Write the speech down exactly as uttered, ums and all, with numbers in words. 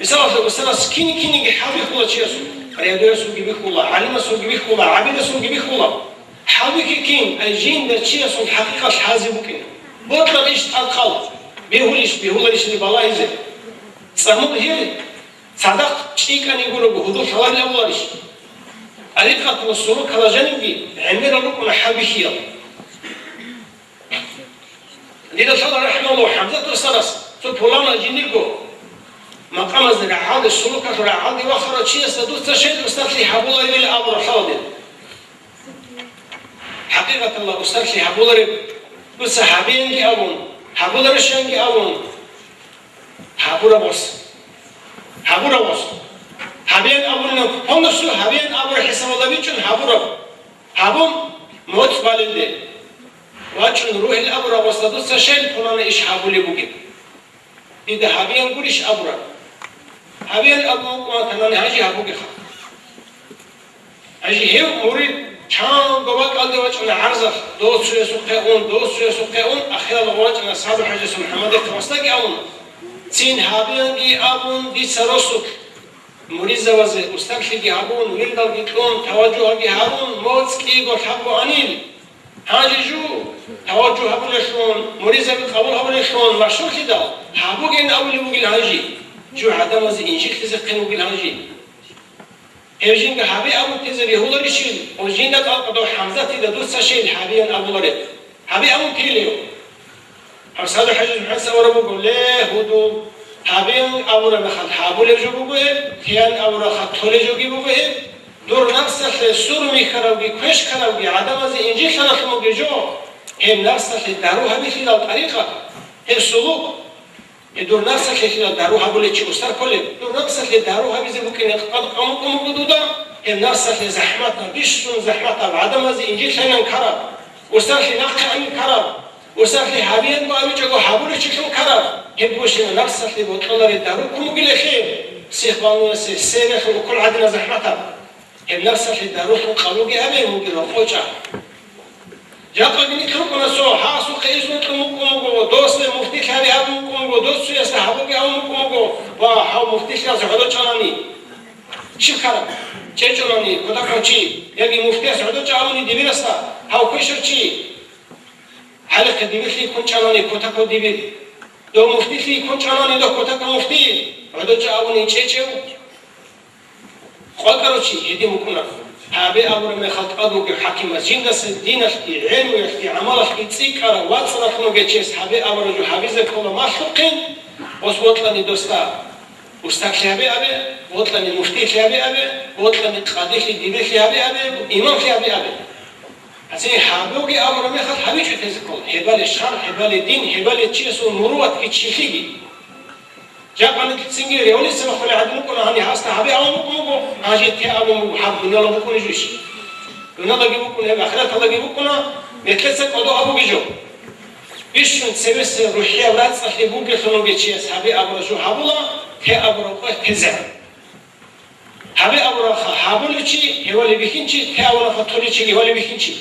Мисалалъе, устарас кин-кинеги хӀалбихьула чиясул, рядуясулги бихьула, гӀалимасулги бихьула, гӀабидасулги бихьула. ХӀалбихьи кин, ай жинда чиясул хӀакъикъат лъазе букӀина. Бокьарищ тӀадкъал, бегьулищ, бегьуларищали балагьизе. ЦӀамул гьир цадахъ чӀикӀкӀани гурого гьудул лъаларил абуларищ? ТӀарикъат ва сурукала жанибги гӀемерал рукӀуна хӀалбихьиял. Дида лъала, рахӀимагьуллагь, ХӀамзат устарас, цо пуланав жиндирго макъамазда рагӀалде, сулукалъул рагӀалде вахарав чиясда дуца щай устарлъи гьабуларилан абураб лъала дир. ХӀакъикъаталда, устарлъи гьабулареб, дуца гьабеянги абун, гьабуларищанги абун, гьабураб гъос. Гьабураб гъос. Гьабеян абурилан, полностью гьабеян абураб хӀисабалда бичӀчӀун гьабураб. Гьабун, моцӀ балелде вачӀун ругьел абураб гъосда дуца щай пуланаб иш гьабулеб бугеб? Дида гьабеян гурищ абураб? Гьабеян абун вукӀун ватани, гьанже гьабугеха. Гьанже гьев мурид чанго бакӀалде вачӀана гӀарзалъ, дов цоясухъе ун, дов цоясухъе ун, ахиралда вачӀана СагӀду-хӀажиясул МухӀаммадихъе васдаги абуна: «Цин гьабеянги абун дица росулъ». Муридзабазе устарлъиги гьабун, вирдалги кьун, таважжугьаги гьарун, моцӀ кӀиго лъабго анил. Гьанже жу таважжугь гьабулелъун, муридзаби къабул гьабулелъун машгьурлъидал, гьабугеян абулеб бугил гьанже. Жу гӀадамазе инжитлъизехъин вугил гьанже. Гьев жинда гьабе абун тезе бегьуларищил, ва жинда тӀадкъадав ХӀамзатида дуца щай гьабеян абулареб? Гьабе абун телев? Гьав СагӀду-хӀажияс гӀенса абураб буго: «Ле, гьудул, гьабеян абураб мехалъ гьабулеб жо буго гьеб, теян абураб мехалъ толеб жоги буго гьеб. Дур напсалъе сур михьаравги квешкаравги гӀадамазе инжитлъаралъун бугеб жо, гьеб напсалъе дару гьабилъидал тӀарикъат, гьеб сулук». Гье, дур напсалъе лъила дару гьабулев чи устар кколеб? Дур напсалъе дару гьабизе букӀине къад-, къамукъун буго дуда. Гьеб напсалъе захӀматаб, бищун захӀматаб, гӀадамазе инжитлъайилан ккараб, устарлъи нахъе анин ккараб, устарлъи гьабиянго абичӀого гьабулев чилъун ккараб. Гьеб бищун напсалъе бокьулареб дару ккун бугилелъе, сихбалниясе, севелъун уккун гӀадинаб захӀматаб. Гьеб напсалъе дарулъун къалуги абе, мугила къоча. Жакъа гьениб рукӀуна цо, гьасухъе изну кьун вукӀун вуго, досда муфтилъи гьаби абун вукӀун вуго, дос цоясда гьабуге абун вукӀун вуго, ва гьав муфтилъиялъе гӀодор чӀанани. Щиб ккараб? ЧӀечӀонани кутакав чи, яги муфтияс гӀодор чӀа абуни дибирасда, гьав квешав чи. Гьалихъе дибирлъи ккун чӀанани кутакав дибир. Дов муфтилъи ккун чӀанани дов кутакав муфти, гӀодор чӀа абуни чӀечӀев. Къвакъарав чи гьедин вукӀуна. Гьабе абураб мехалъ тӀад вугев хӀакимас жиндаса диналъги, гӀелмуялъги, гӀамалалъги цӀикӀкӀарав, вацӀцӀадахъун вугев чияс гьабе абураб жо гьабизе ккола малъухъин, ос бокьани досда устарлъи гьабе абе, бокьани муфтилъи гьабе абе, бокьани къадилъи, дибирлъи гьабе абе, имамлъи гьабе абе. Гьанже гьабуге абураб мехалъ гьабичӀо тезе ккола. Гьебали шаргӀ, гьебали дин, гьебали чиясул муруватги чилъиги. Жакъа нилъецинги революция бахулеб гӀадин букӀуна, гьаниб гьасда гьабе абун букӀун буго, гьанже те абун буго, гьаб дунияла букӀунеб жо иш. Дуниялалдаги букӀуна, гьеб ахираталдаги букӀуна, нилъеца кӀодо абуге жо. Бищун цевесеб рухӀияб рацӀцӀалъи бугелъун вугев чияс гьабе абураб жо гьабула, те абураб къо тезе. Гьабе абурабха гьабулев чи, гьевали бихьинчи, те абурабха толев чиги, гьевали бихьинчи.